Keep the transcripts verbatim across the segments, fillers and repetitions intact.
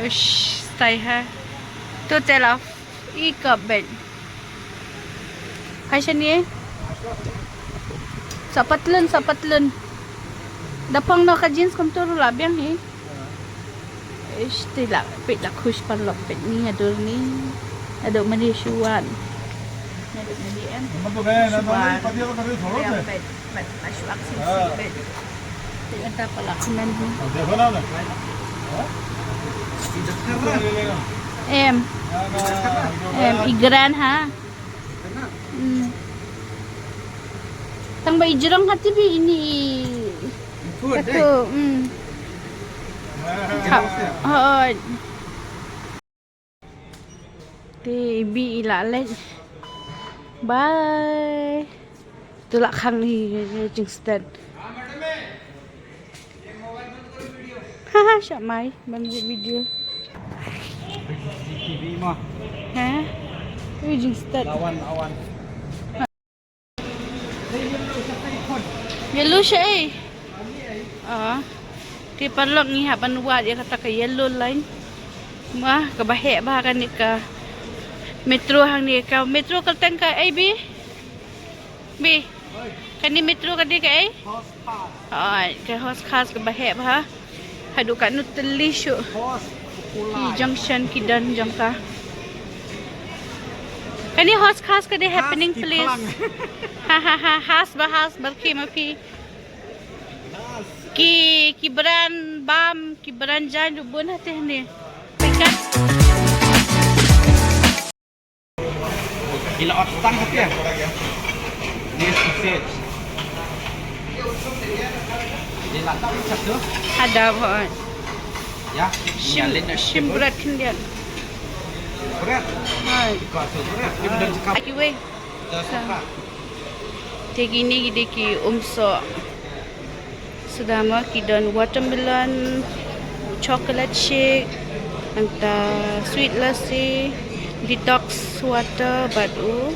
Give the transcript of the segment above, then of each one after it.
Ush, stai ha. Tu te la i ka bed. Hai shani. Sa patlun, sa patlun. Da phong noh ka jeans kumtu ruh la biang hi. Ish, te la peit la khush paralok peit ni haduh ni. Haduh mane shuwan. Haduh mane em. Shuwan. Peit, peit la shuwa ksing sing peit. Peit ata paralok kmen hi. Em. Em, i gran ha. Hmm. Tang ba i jrong ha te ba ini i. Katu, hmm. Ha, ha. Te i bi i la leit. Bye. Tu la khang ni jingstet. Haha, shah mai ban buh video. C C T V ma. Ha? Ui, jingstet. Lawan, lawan. Yellow sha ei. Ah. Te paralok ngi hap ban wad ïa kata ka yellow line. Ma, kaba heh bha kane ka metro hangne, ka metro ka kyrteng ka ei Bi? Bi. Kane metro ka dei ka ei? Ai, ka horse cars kaba heh bha. Haduh katno tylli shuh. Ki junction ki don jong ka. Kane horse cars ka dei happening place. Ha ha ha, has ba has, barki ma phi. Ki, ki brand bam, ki brand jaiñ ruh bun ha te hangne. Pekat. Ila ot tang ha te. Ni sausage. Ila tang chak tu. Hadap hoi. Ya. Shim, shim bret khyndiat. Bret. Hoi. Ka tu bret. Kim don chakap. Aki wei. Dah sapa. Te kine ki dei ki umsoh. Suda ma ki don watermelon, chocolate shake, nangta sweet lassi, detox water bad u.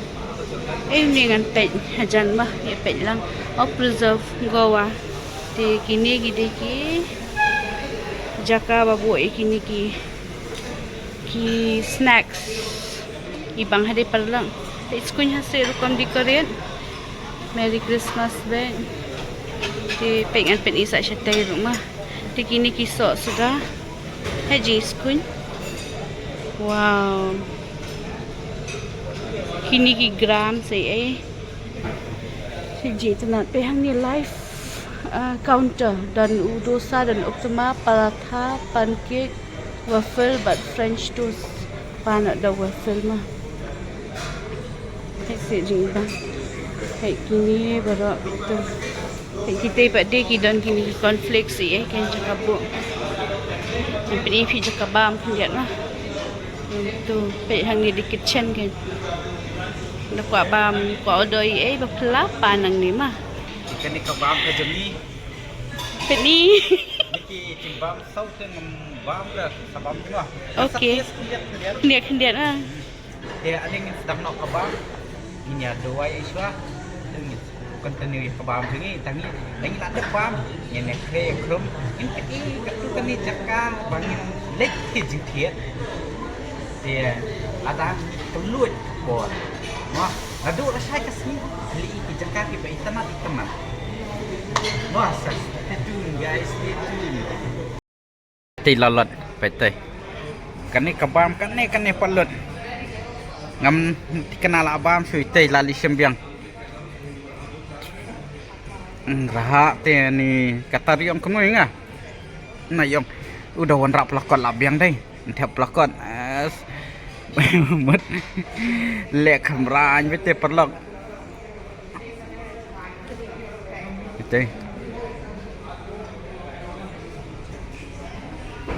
Ei, une ngan peit hajan ma, ïa peit lang. O preserve guava. Te kine ki dei ki jaka ba buh ïa kine ki, ki snacks. I bang ha dei paralok. Te i skuiñ ha se rukom decorate. Merry Christmas bad. Te peit ngan pyni sa shatei ruh ma. Te kine ki soh suda. Ha ji skuiñ. Wow. Kine ki gram sei ei. Te ji tynat peit hangne live, ah, counter. Don u dosa, don uktama, paratha, pancake, waffle bad French toast. Pan da waffle ma. Hei se jingdang. Hei kine baroh tu. Hei kita pat de ki don kine ki cornflakes ïa, eh, kan jaka buh. Yang pini phi jaka bam khyndiat ma. Tu peit hangne dei kitchen kan. Da kwah bam, kwah order ïa, eh, ba phylla pan nangne ma. Kane ka bam ka jong ngi. Peit ni. Niki jingbam saw te ngam bam ka sa bam jingwa. Okay. Khyndiat khyndiat. Khyndiat khyndiat ah. Te ale ngin sdang noh ka bam. Ngin ïa duwai shuwa. Te ngin continue ïa ka bam jong ngi. Tang ngi, tang ngi la dep bam. Ngin ïa khreh ïa khrum. Ngin peit katto katne jaka ba ngin leit ki jingthied. Te lada ka luid ka bor. Mo, naduh lashai ka sngi, leit ki jaka kiba itynnat itynnat. Mo, sa stay tuned guys, stay tuned. Te la lut, peit te. Kane ka bam, kane, kane pat lut. Ngam thikna la bam shuh te la leit shim biang. Hmm, rah te ni kata riong kumno nga. Na ïong. U da wanrah plakot la biang dei. Thep plakot. As. Mut. Leh khamran bete paralok. Ite.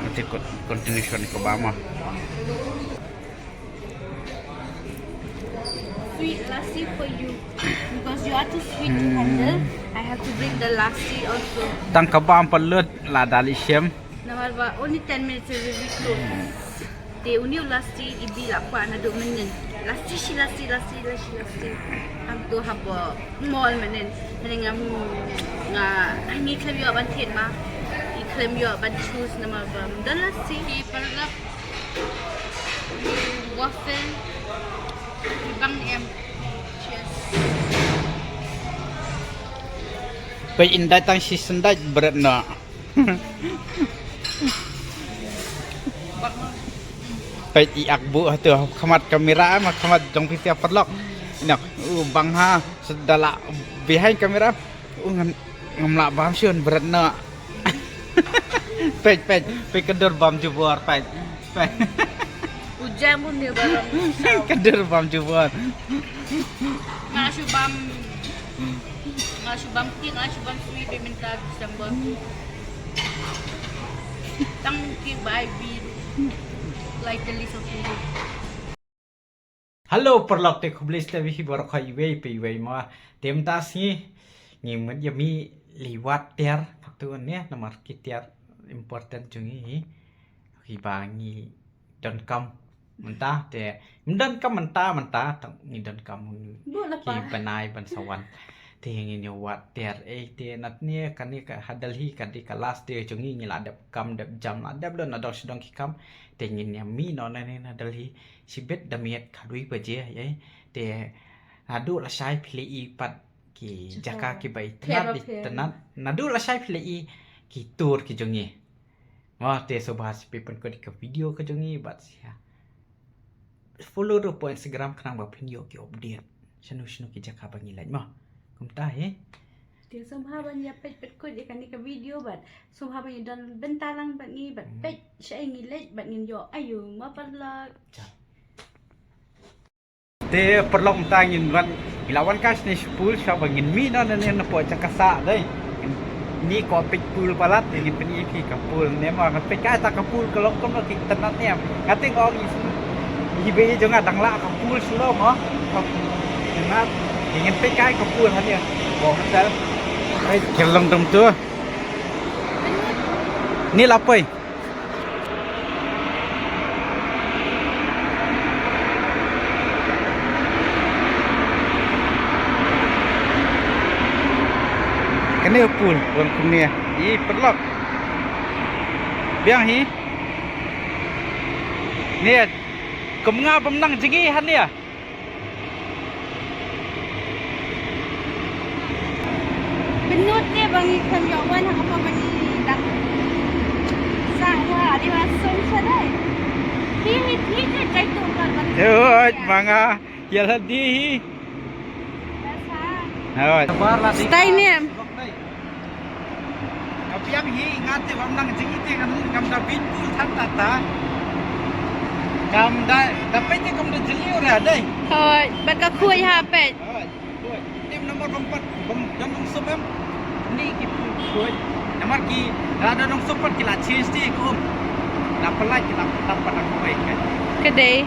Ite kon-, continuation ka bam ah. Sweet lassi for you. Because you are too sweet to handle, I have to bring the lassi also. Tang ka bam pat lut la da leit shim. Namar ba only ten minutes we will be close. Te une u lassi i bi la kwah naduh mynnin. Lassi shi lassi, lassi, lassi, lassi. Hangto haba mall mynnin. Hynrei ngam, nga, ngi khlem ïoh ban thied ma. I Khlem ïoh ban choose namar ba ym don lasi. Ki paralok, ki waffle, ki bang em. Cheers. Peit, in dait tang shi syndait bret noh. Peit, i ak buh ha tu ha khmat kamera, ha khmat jong phi, ïa paralok. Ina u bang ha, sa da lah behind camera. U ngam, ngam lah bam shun bret noh. Peit, peit, peit ka dur bam jubor, peit. Peit. U jam un ne balam. Ka dur bam jubor. Nga shu bam, nga shu bam kek, nga shu bam sweet, ba mynta December. Tang kek ba ai bi. Lai tylli sa phew. Hello paralok, te khublei shibun ïa phi baroh iwei pa iwei mo. Te mynta sngi ngi mut ïa mih leit wad tiar, phak tu ne, namar ki tiar important jong ngi hi. Kiba ngi donkam mynta, te ym donkam mynta mynta, tang ngi donkam ki bnai ban sa wan. Te ngin ïa wad tiar, eh, te nat ne kane ka ha Delhi ka dei ka last day jong ngi, ngi la dep kam dep jam, la dep don na dong sha dong ki kam. Te ngin ïa mih noh na ne na Delhi shibit da miet khatwei baje, eh. Te naduh lashai phi la i pat ki jaka kiba itynnat itynnat, naduh lashai phi la i ki tour ki jong ngi. Mo, te sngewbha sa phi pynkut ïa ka video ka jong ngi bad sa follow ruh hapoh Instagram khnang ba phin ïoh ki update shano shano ki jaka ba ngi leit mo. Kumta hi. Te sngewbha ban ïa peit pynkut ïa kane ka video bad sngewbha ban ïa don bynta lang bad ngi bad peit shaei ngi leit bad ngin ïoh aïu mo paralok. Te paralok, mynta ngin wan, ngi la wan kai shane sha pool, sha ba ngin mih noh nangne napoh jaka sah dei. Ni ko peit pool palat, ngin pyni ïa phi ka pool ne mo, ngan peit kai ta ka pool ka long kumno, ki itynnat ne em. Nga te nga ong ïa phi, iwei jong nga dang lah ka pool shalor mo. Ka pool itynnat. Ngin peit kai ka pool hangne. Ko hotel. Ai, ka long dum tu. Ni la poi. Kane ka pool, wan kumne. Ï paralok. Biang hi. Ni, kum nga bym nang jngi hangne. Pynlut ne ba ngi khlem ïoh wan ha kaba ba ngi dang sah ïa dei ba sum sha dei. Hi hi hi hi jai tu kan ba. Hoi, ma nga ïa la dei hi. Hoi. Stay nem. Ka biang hi nga te bym nang jngi te ngam, ngam da bit tu than ta ta. Kam da, da peit te kam da jngi ora dei. Hoi, bad ka khuid ha peit. Hoi, hoi. Tem namar bym pat, bym don nong sop em. Ni ki pu khuid. Namar ki da don nong sop pat ki la change te kum. La pynlait ki la pynlait pat nang khuid. Ka dei.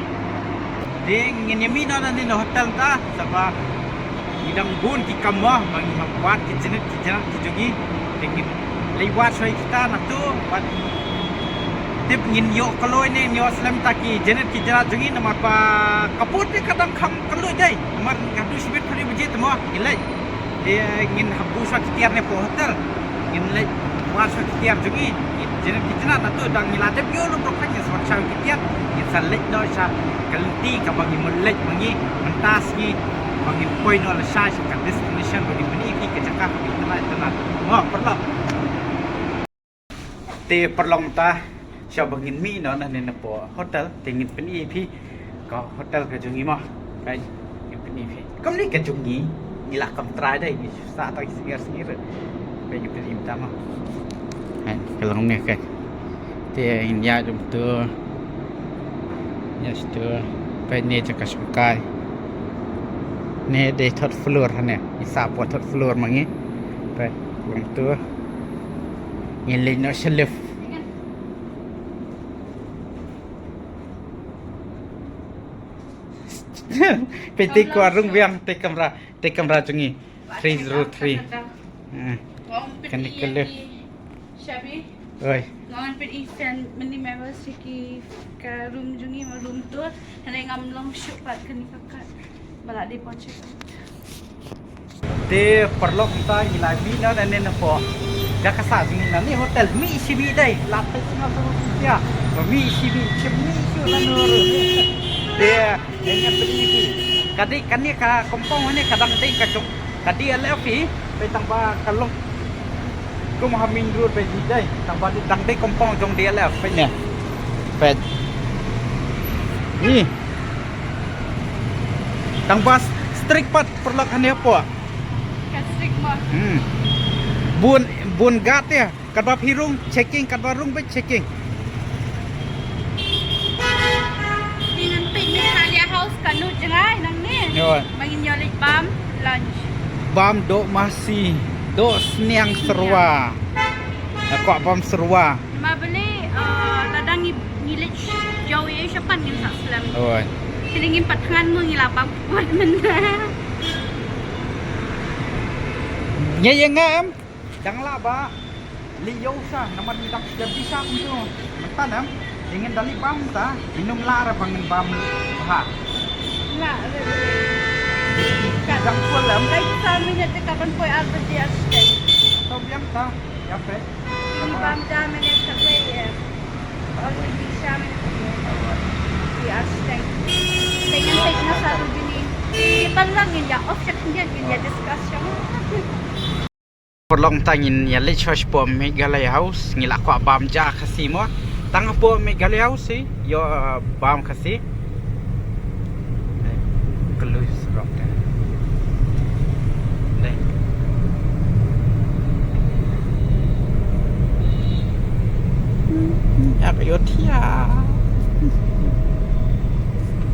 Te ngin ïa mih noh nangne na hotel ta, saba ngi dang bun ki kam mo, ba ngi hap wad ki jnit ki jnat ki jong ngi. Te ngin leit wad shuwa kita na tu, bad tip ngin ïoh kloi ne ngin ïoh slem ta ki jnit ki jnat jong ngi, namar ba ka put te ka dang kham kloi dei. Namar ka tu shibit kali baje te mo, ngi leit. Te ngin hap buh shuwa ki tiar ne hapoh hotel. Ngin leit wad shuwa ki tiar jong ngi. Ki jnit ki jnat na tu dang ngi la dep ïoh lut ruh, ngin sa wad shuwa ki tiar. Ngin sa leit noh sha ka lynti kaba ngi mut leit ma ngi mynta sngi. Ba ngin poi noh lashai sha ka destination ba ngin pyni ïa phi ka jaka kaba itynnat itynnat. Mo paralok. Te paralok, mynta shuwa ba ngin mih noh nangne napoh hotel te ngin pyni ïa phi ka hotel ka jong ngi mo. Ka ngin pyni ïa phi. Kumne ka jong ngi, ngi la kam trai dei, ngi shu sah tang sngewsih sngewsih. Ka ngin pyni mynta mo. Ka long ne ka. Te ngin ïa jong tu. Ïa sha tu. Ka ne jaka shongkai. Ne dei third floor hangne. Ngi sah hapoh third floor ma ngi. Ka long tu. Ngin leit noh sha lift. Peit te kwah rung biang te kamra, te kamra jong ngi. Three zero three. Ah. Kane ka lift. Shabi. Oi. Ngan pyn i send mynne members ki ka room jong ngi, ma room tour. Hynrei ngam long shuh pat kane ka kat. Ba la dei pynshit. Te paralok, mynta ngi la mih noh nangne napoh Da ka sa jingin na ni hotel mi shi bi dai la pe sima su rusia. Ba mi shi bi chim mi shi na nur. Te ngan pe ni ki. Kadi kani ka kompong ni ka dang dei ka jong ka D L F hi. Pe tang ba ka long. Kum ha main road pe di dai. Tang ba di dang dei kompong jong D L F pe ne. Pe. Ni. Tang ba strict pat perlok hane po. Ka strict mo. Hmm. Bun bun gat ya. Katba phi rung checking, katba rung bad checking. Ngan peit Meghalaya House ka nud jngai nang ni. Yo. Mangin yo leit bam lunch. Bam doh masi, doh sniang serwa. Aku bam serwa. Ma beli uh, ladang ngi ngi leit jauh ya shapan ngin sa slem. Oi. Kini ngin pat ngan mu ngi la bam kuat men. Nya ya ngam. Dang la ba li yo sa namar ni dang sida bisa kumtu. Mata nam ingin dali bam ta inung la ra bangin bam ha. La re. Dang pulam. Dai sa minit te kaban poi ar baje ar stek. To biang ta ya pe. Ini bam ja minit ka re ye. Or ni bisa minit ye. Di ar stek. Tengan tek na sa rubini. Kita lang in ya off check ngin ya discussion. Perlong tang in ya lech wash po Meghalaya House ngi la kwah bam ja Khasi mo. Tang po Meghalaya House si yo uh, bam Khasi. Kelui serok deh. Deh. Aku yo tia.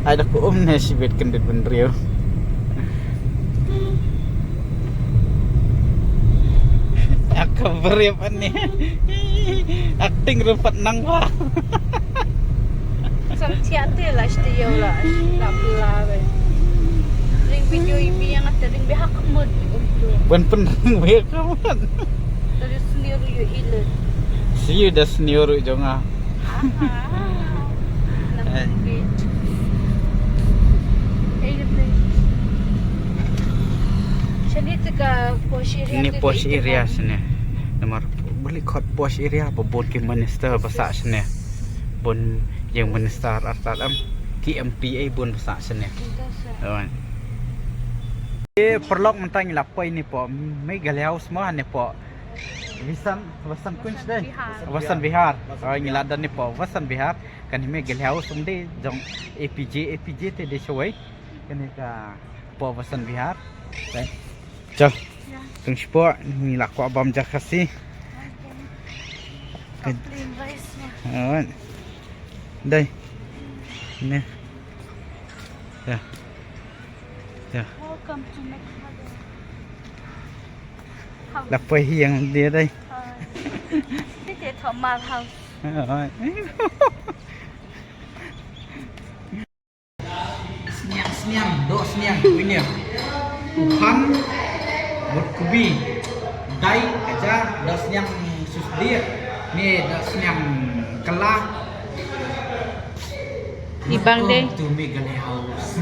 Ada ku um ne sibet kendit benriu. Aku beri apa ni? Acting rupat nang wah. Sam tiat te la shte yo la la pula be. Ring video ibi yang ate ring be hak mut. Ban pen ring be hak mut. Tadi sendiri yo ile. Siu da sendiri jonga. Ini posh area sini. Namar beli kot posh area ba bun ki minister ba sah sini. Bun yang minister artat am ki M P A bun ba sah sini. Perlok mentang lapoi ni po Meghalaya House mo ni po. Visan, Vasan Kunj deh. Vasan Vihar. Oh, ngi la don ni po Vasan Vihar. Kan hi Meghalaya House um dei jong A P J, A P J te dei shawai. Kan hi ka po Vasan Vihar. Dei. Chal. Tung shi po ngi la kwah bam ja Khasi. Ka plain rice ne. Dei. Ne. Ya. Ya. Welcome to Meghalaya. Lapoi hi yang dia dai. Ti te Thomas House. Sniang sniang, doh sniang, kunyir. Uhan, bot kubi. Dai, aja, doh sniang susdir. Ni doh sniang kala. Ibang deh. Welcome to Meghalaya House.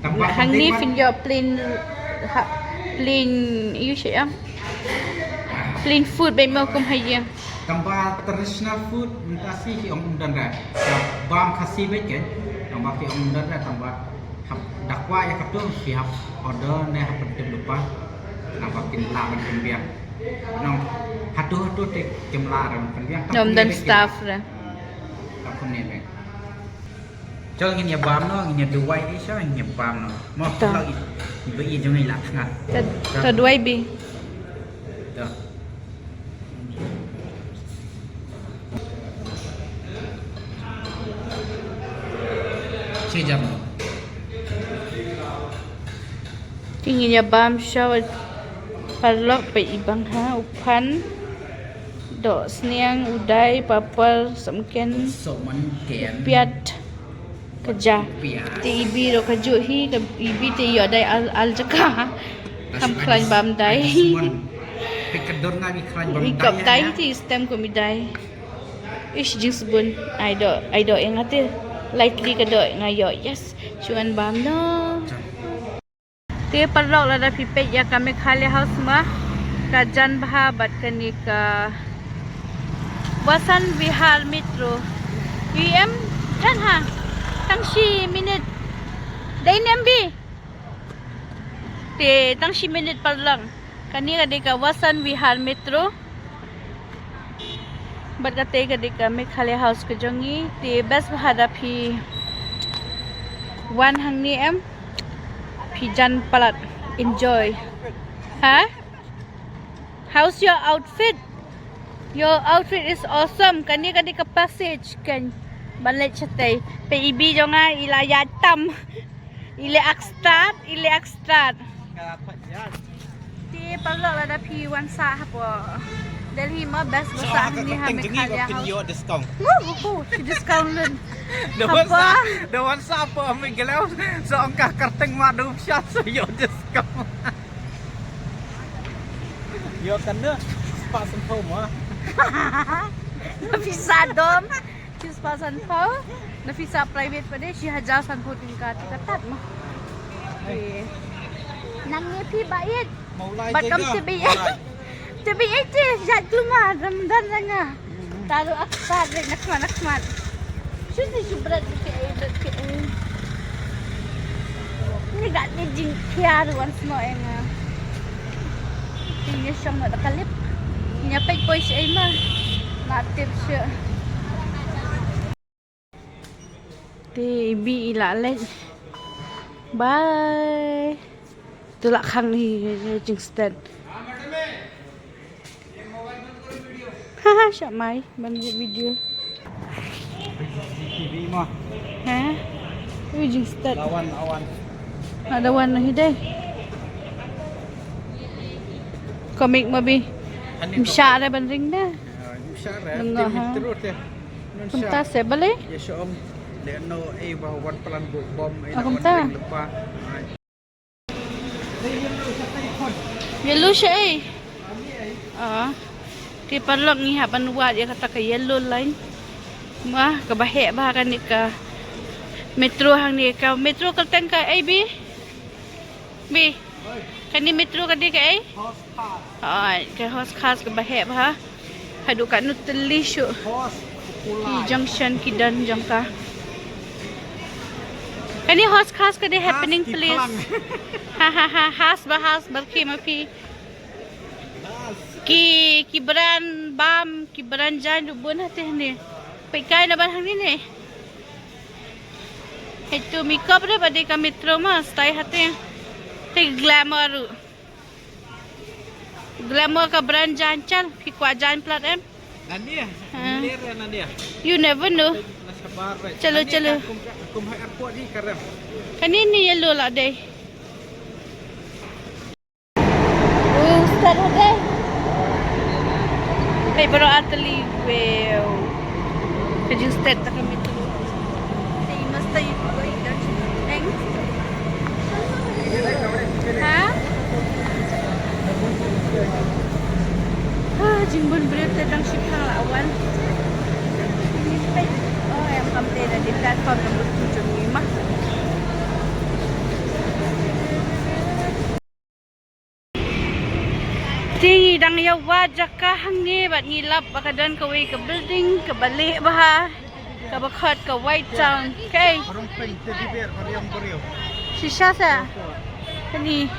Hangne phin ïoh plain, plain ïa shi ïa. Plain food bad mo kum ha ïing. Tang ba traditional food mynta shi hi ong um don re. Bam Khasi bad ke. Tang ba hi ong um don re tang ba hap da kwah ïa katu hi hap order ne hap pyntim lypa. Tang ba kin lah ban pynbiang. Nong hatu hatu te kim lah re ban pynbiang. Nong don staff re. Tang kumne re. Chong ngin ïa bam no, ngin ïa duwai i chong ngin ïa bam no. Mo to. Lo i, i ba i jong i la thngat. To duwai bi. To. Che jam. Ki ngin ïa bam shaw parlok pa i bang ha u phan. Doh sniang, u dai, papar, samken, piat, ka ja. Te ibi ro ka ju hi, ka ibi te ïoh dai al, al jaka. Kam khlaiñ bam dai. I kop dai te stem kum i dai. Ish jingsbun. Ai doh, ai doh ïa nga te. Lightly ka doh nga ïoh. Yes. Shu ngan bam noh. Te parlok lada phi peit ïa ka Meghalaya House ma. Ka jan bha bad kane ka Vasant Vihar Metro. Em jan ha. Tang shi minit. Dei nem bi. Te tang shi minit paralok. Kane ka dei ka Vasant Vihar Metro. Bad kata ka dei ka Meghalaya House ka jong ngi. Te best bha da phi wan hangne em. Phi jan palat enjoy. Ha? How's your outfit? Your outfit is awesome. Kane ka dei ka passage kan. Ban leit shatei. Peit i bi jong nga i la ïaid tam. I leh ak stad, i leh ak stad. Te paralok lada phi wan sah hapoh Delhi mo best ba sah hangne ha Meghalaya House. Wuh, wuh, wuh, shi discount lun. Da wan sah, da wan sah hapoh Meghalaya House. Sa ong ka kyrteng ma da u pisa sa ïoh discount. Ïoh kane spah sanphew mo. Pisa dom. Shi spah sanphew. Na pisa private pat de shi hajar sanphew tyngka, te katta mo. Eh. Nangne phi ba ïeit. Bad kam te ba ïeit. Te ba ïeit te ïaid kluma dang don jong nga. Tang ruh ak stad leit na khmat na khmat. Shu shu bret ke bret ke. Ni gat ni jingkhia ruh once more ïa nga. Te ïa shong noh da ka lip. Ïa peit poi shaei ma. Nga tip shuh. Te i bi i la leit. Bye. Tu la khang ni jingstet. Haha, shah mai ban buh video. T V mo. Ha? Ui, jingstet. Lawan, lawan. Ada wan hi dei. Komik ma bi. Msha re ban ring da. Msha re. Nengah ha. Kumta se bale. Ya shom. Le no e ba wan plan bu bom e. Kumta. Yellow sha ei. Ah. Te paralok ngi hap ban wad ïa kata ka yellow line. Ma kaba heh bha kane ka metro hangne, ka metro kyrteng ka ei bi? Bi. Kane metro ka dei ka ei? Ai, ka horse cars kaba heh bha. Haduh katno tylli shuh ki junction ki don jong ka. Kane horse cars ka dei happening place. Ha ha ha, horse ba horse ba ki ma phi. Ki, ki brand bam, ki brand jaiñ ruh bun ha te hangne. Peit kai na ban hangne ne. Hei tu mi kop re ba dei ka metro ma stai ha te. Te Glamour ruh. Glamour ka brand jaiñ chal, phi kwah jaiñ palat em? Nadia, ler nadia. You never know. Chalo, chalo. Kum, kum hai airport ni karem. Kane ni yellow la dei. Oh, start ho dei. Hey, bro, atli, wow. Ka jingstad ta ka metro. Te i masta i ko i dang. Thanks. Ha? Ha, jingbun briew te dang shipang la wan. Oh, em kam te na di platform number two jong i ma. Te ngi dang ïa wad jaka hangne bad ngi lap ba ka don kawei ka building kaba leh bha, kaba khot ka White Town. Kei. Shisha sa. Kani.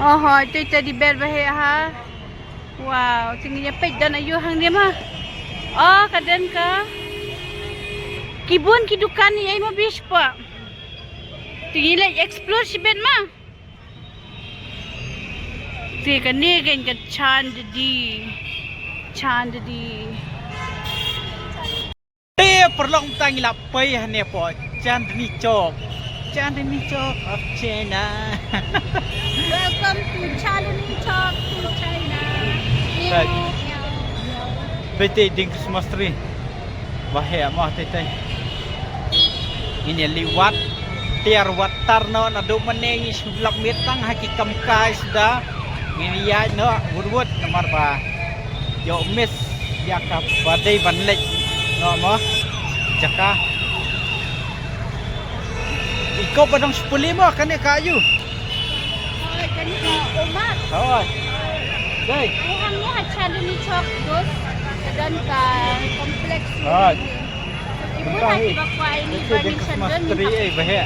Oh, hoi, tu teddy bear ba heh ha. Wow, te ngi ïa peit don aïu hangne ma. Oh, ka don ka. Ki bun ki dukan ïa i ma bish pa. Te ngi leh explore shibit ma. Te kane kein ka Chandni. Chandni. Te paralok mynta ngi la poi hangne hapoh Chandni Chowk. Chandni Chowk of China. Welcome to Chandni Chowk to China. Right. Peit te ding Christmas tree. Ba heh mo te te. Ngin ïa leit wad tiar wad tar noh naduh mynne ngi shu lap miet tang ha ki kam kai suda. Ngin ïaid noh wut wut namar ba ïoh miss ïa kaba dei ban leit noh mo jaka. I kop ba dang shu pule mo kane ka aïu? Kane ka Omar. Hoi. Hey. Ai hangne ha Chandni Chowk, dost, ka don ka complex. Ah. Ki bun ha kiba kwah ïa ine i Burning Shandon. Tree, eh, ba heh.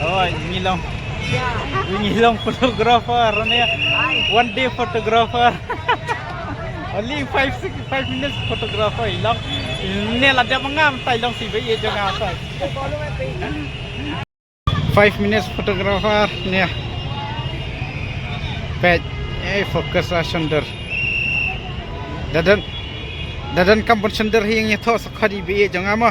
Oh, ngi long. Ngi long photographer ne. One day photographer. Only five, six, five minutes photographer i long. Ne la dep ma nga mynta i long shi baieit jong nga mynta. Five minutes photographer ne. Peit, eh, focus ha shon dur. Da don, da don kam ban shon dur hi, ïathoh sa khot i baieit jong nga mo.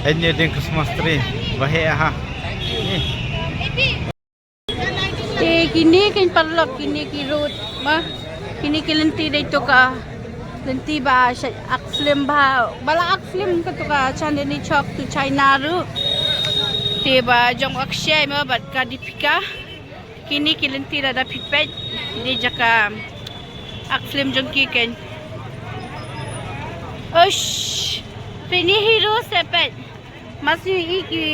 Hangne dang Christmas tree ba heh ha. Te kine kein paralok, kine ki rud ma. Kine ki lynti dei to ka lynti ba sha act film ba, ba la act film kato ka Chandni Chowk to China ruh. Te ba jong Akshay ma bad ka Deepika. Kine ki lynti lada phi peit dei jaka act film jong ki kein. Ush, phi ne hero se peit. Mas ïohi ki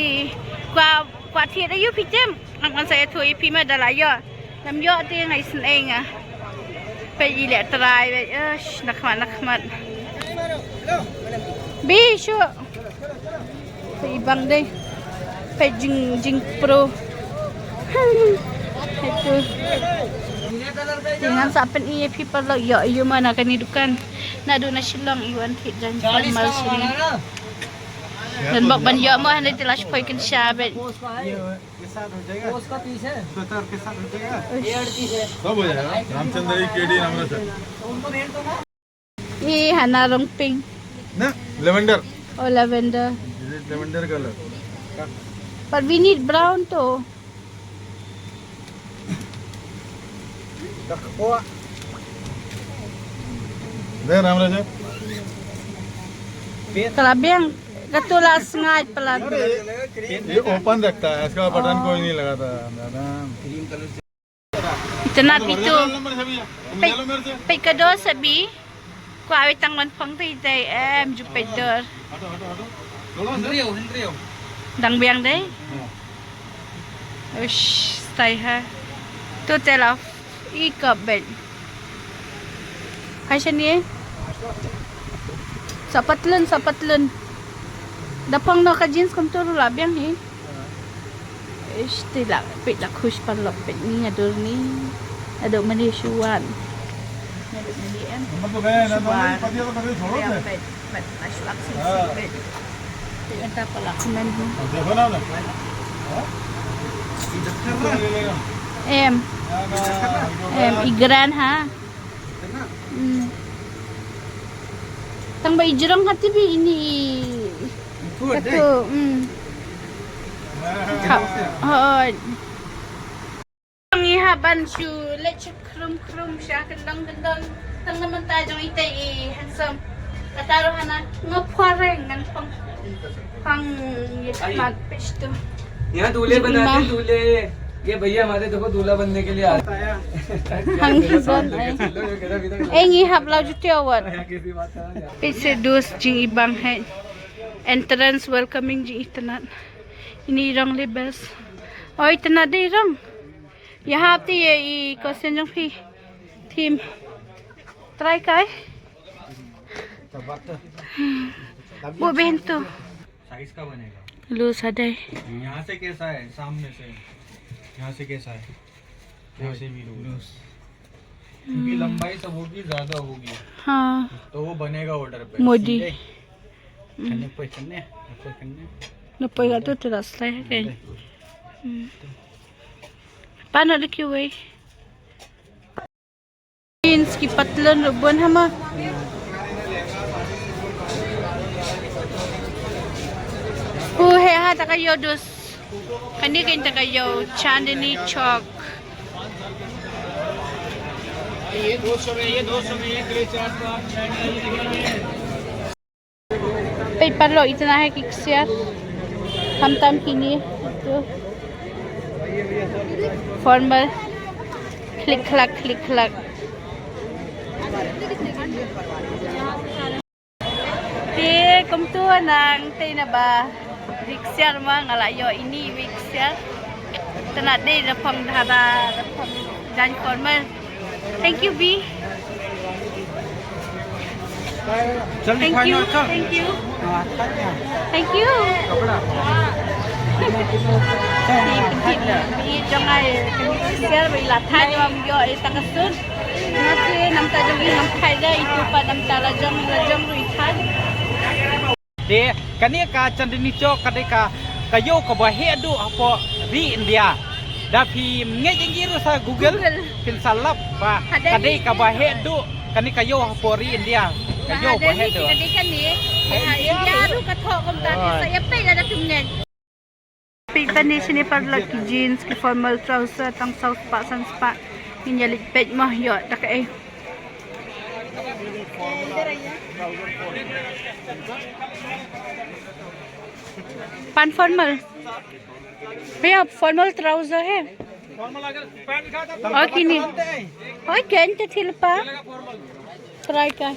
kwah, kwah thied aïu phi tem. Ngam ngan sa ïathuh ïa phi ma da la ïoh. Ngam ïoh te nga isynei nga. Peit i leh trai peit. Ush, nakhmat nakhmat. Bi shu. Peit i bang dei. Peit jing, jingpro. Peit tu. Te ngan sa pyni ïa phi paralok ïoh aïu ma na kane dukan. Naduh na Shillong i wan thied jaiñ formal shane. Don bok ban ïoh mo, hynrei te la shu poi kynsha beit. ये इसका तीस है। स्वेटर के साथ हो जाएगा? सब हो जाएगा। रामचंद्र ही, केडी, रामराज। Ih, hana rong pink. Na, lavender. Oh, lavender. Is it lavender color? But we need brown too. Dei, Ramraja. Ka la biang. Kato la sngaid palat. ये ओपन रखता है, इसका बटन कोई नहीं लगाता। दादा। Itynnad ito. Peit, peit ka doh sa Bi. Kwah wei tang ban phong te te em ju peit doh. Dang biang dei. Ush, stai ha. Tu te la i kap beit. Hai shani. Sa patlun, sa patlun. Da phong noh ka jeans kumtu ruh la biang hi. Ish, te la peit la khush paralok peit ni adur ni. Adur mani shuwan. Adur mani em. Shuwan. Peit, peit, peit, la shuwan sing sing peit. Peit anta paralok men hu. Em. Em, i gran ha. Hmm. Tang ba i jrong ha T V ini. Kato, hmm. Ka, hooid. Ngi hap ban shu leit shu khrum khrum sha kyndong kyndong. Tang na mynta jong ita i handsome. Kata ruh hana nga phareng ngan pang pang ïa mat pis tu. यहाँ दूल्हे बनाते हैं, दूल्हे। ये भैया हमारे देखो दूल्हा बनने के लिए आ रहे हैं। Hang hi ban ai. Eh, ngi hap lau jutio wat. Peit se doh jingibang hi. Entrance welcoming jingitynnad. Ini i rong le best. Oi, itynnad de i rong. Ïa hap te ïa i question jong phi. Theme. Try kai. Buh bynta. साइज का बनेगा। Loose ha dei. यहाँ से कैसा है, सामने से, यहाँ से कैसा है? यहाँ से भी लूज। क्योंकि लंबाई सब होगी, ज्यादा होगी। हाँ। तो वो बनेगा ऑर्डर पे। Modi. सीधे। हम्म। Na poi ka tu tu la slai ha kai. Hmm. Pan noh da kiwei. Jeans ki patlun ruh bun ha ma. Hu he ha ta ka ïoh doh. Kane kein ta ka ïoh Chandni Chowk. ये दो सौ में, ये दो सौ में एक ले चार तो आप Chandni Chowk। Peit paralok, itynnad hi ki ksiar. Khamtam kine. Ito. Formal. Klik klak, klik klak. Te kumtu nang te na ba. Wi ksiar ma nga la ïoh ini wi ksiar. Tana dei da phong dhara, da phong jan formal. Thank you, B. Thank you, thank you. Thank you. Thank you. Thank you. Jong ai, siar ba i la thait, ba ym ïoh i tang ka suit. Nga te namta jong i ngam thait de, itu pat namta la jong, la jong ruh i thait. Te kane ka Chandni Chowk ka dei ka, ka ïew kaba heh duh hapoh ri India. Da phi ngeit ïa ngi ruh sa Google, Google, phin sa lap ba ka dei kaba heh duh kane ka ïew hapoh ri India. Ka ïew ba heh duh. Ka dei kane, ha India ruh ka thoh kumta, phi sa ïa peit lada phim ngeit. Peit pat ne shane paralok, ki jeans, ki formal trouser, tang saw spah san spah. Ngin ïa leit peit mo ïoh da kaei. Pant formal. भैया, formal trouser है? और की नहीं? और क्या इनके थिल पा? Try का.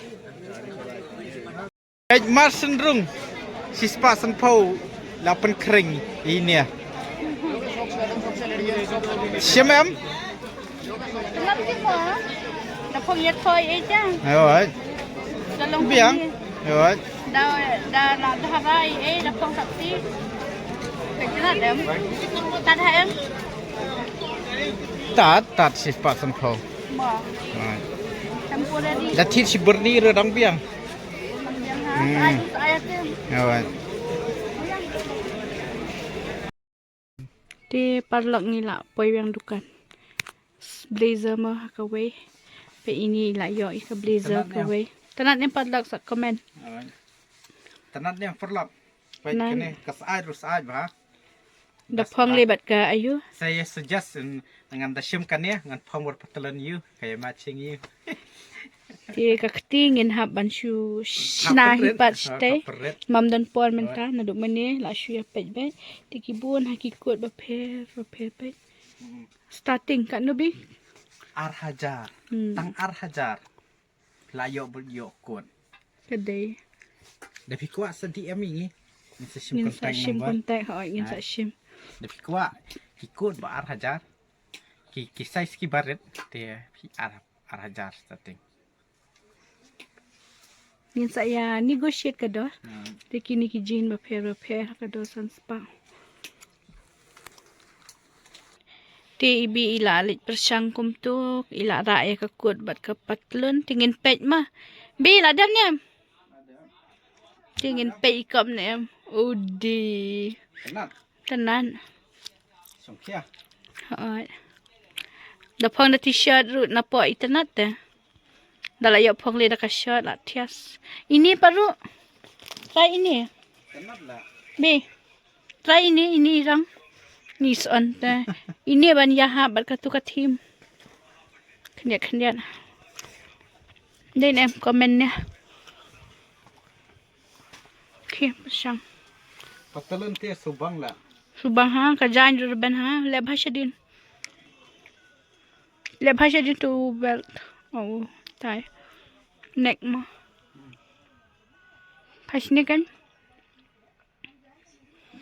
Peit mar synrung, shispah sanphew la pynkhring ïa ine. Shim em? Lam ki mo. Na phong ïa thoi ei jang. Ayo ai. Ka long biang. Ayo ai. Da, da la da rai ei, da phong sakti. Peit na dem. Tad ha em. Tad, tad shispah sanphew. Mo. Ai. Temporary. Da thied shi byrni ruh dang biang. Hmm. Alright. Te paralok ngi la poi biang dukan. Blazer mo ha kawei. Peit ine i la ïoh ïa ka blazer kawei. Tynat ne paralok sa comment. Alright. Tynat ne paralok. Peit kane ka sait ruh sait bha. Da phong le bad ka ayu. Sa ïa suggest ngan da shim kane, ngan phong bad patlun ïa u, ka ïa matching ïa u. Te ka kti ngin hap ban shu shna hi pat shatei. Mam don por mynta, naduh mynne la shu ïa peit beit. Te ki bun ha ki kot bapher bapher beit. Starting katno Bi? Ar hajar. Hmm. Tang ar hajar. La ïoh bad ïoh kot. Ka dei. Da phi kwah sa D M ïa ngi. Ngin sa shim contact number. Ngin sa shim contact, hooid, ngin sa shim. Da phi kwah ki kot ba ar hajar. Ki, ki size kiba rit te phi ar, ar hajar starting. Ngin sa ïa negotiate ka dor. Hmm. Te kine ki jean bapher bapher ka dor san spah. Te i Bi i la leit pyrshang kumto, i la rah ïa ka kot bad ka patlun, te ngin peit ma. Bi, la dem ne em? Te ngin peit i kop ne em. Udi. Tynat. Tynat. Hooid. Da phong da t-shirt ruh napoh i tynat te. Da la ïoh phong le da ka shirt la thias. Ine pat ruh. Try ine. Bi. Try ine, ine i rang. Ni son te. Ine ban ïahap bad katu ka theme. Khyndiat khyndiat. Dei ne em comment ne. Okay, pyrshang. Patlun te subang la. Subang ha, ka jaiñ ruh rben ha, leh bha shadien. Leh bha shadien tu belt. Oh, tai. Neck ma. Phai shane kan.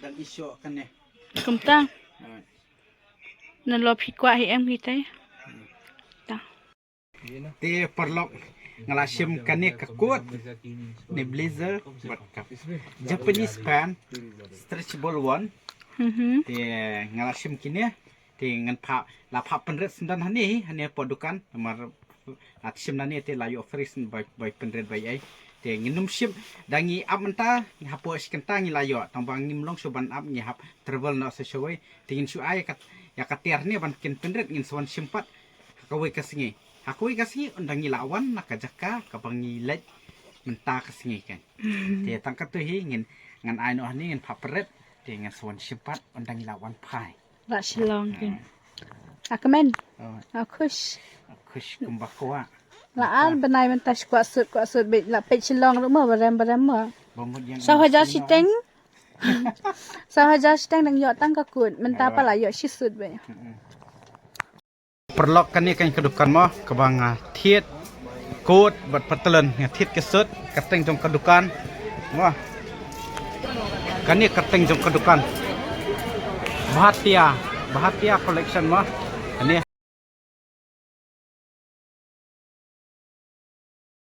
Dang i shoh kane. Kumta. Nalor phi kwah hi em kitai. Ta. Te paralok nga la shim kane ka coat ne blazer bad ka Japanese pant stretchable one. Mhm. Te nga la shim kine. Te ngan phah, la phah pynrit syndon hangne hi, hangne hapoh dukan, namar la shim nangne te la ïoh free syn bai, bai pynrit bai ei. Te ngin ym shim, da ngi ap mynta, hapoh shi kynta ngi la ïoh, tang ba ngim long shuh ban ap, ngi hap travel noh sa shawei. Te ngin shu ai ïa ka, ïa ka tiar hangne ban kin pynrit, ngin sa wan shim pat ha kawei ka sngi. Ha kawei ka sngi, ynda ngi la wan na ka jaka kaba ngi leit mynta ka sngi kan. Te tang katto hi ngin, ngan ai noh hangne, ngin phah pynrit, te ngin sa wan shim pat ynda ngi la wan phai. Ba Shillong kin. A kmen. Oh. A khush. A khush kumba kwah. La ar bnai mynta shi kwah suit, kwah suit beit, la peit Shillong ruh mo, barem barem mo. Ba mut ïa. Saw hajar shiteng. Saw hajar shiteng dang ïoh tang ka coat, mynta pat la ïoh shi suit beit. Mm-mm. Paralok, kane ka dei ka dukan mo kaba nga thied coat bad patlun, nga thied ka suit, kyrteng jong ka dukan. Mo. Kane kyrteng jong ka dukan. Bhatia Bhatia Collection mo.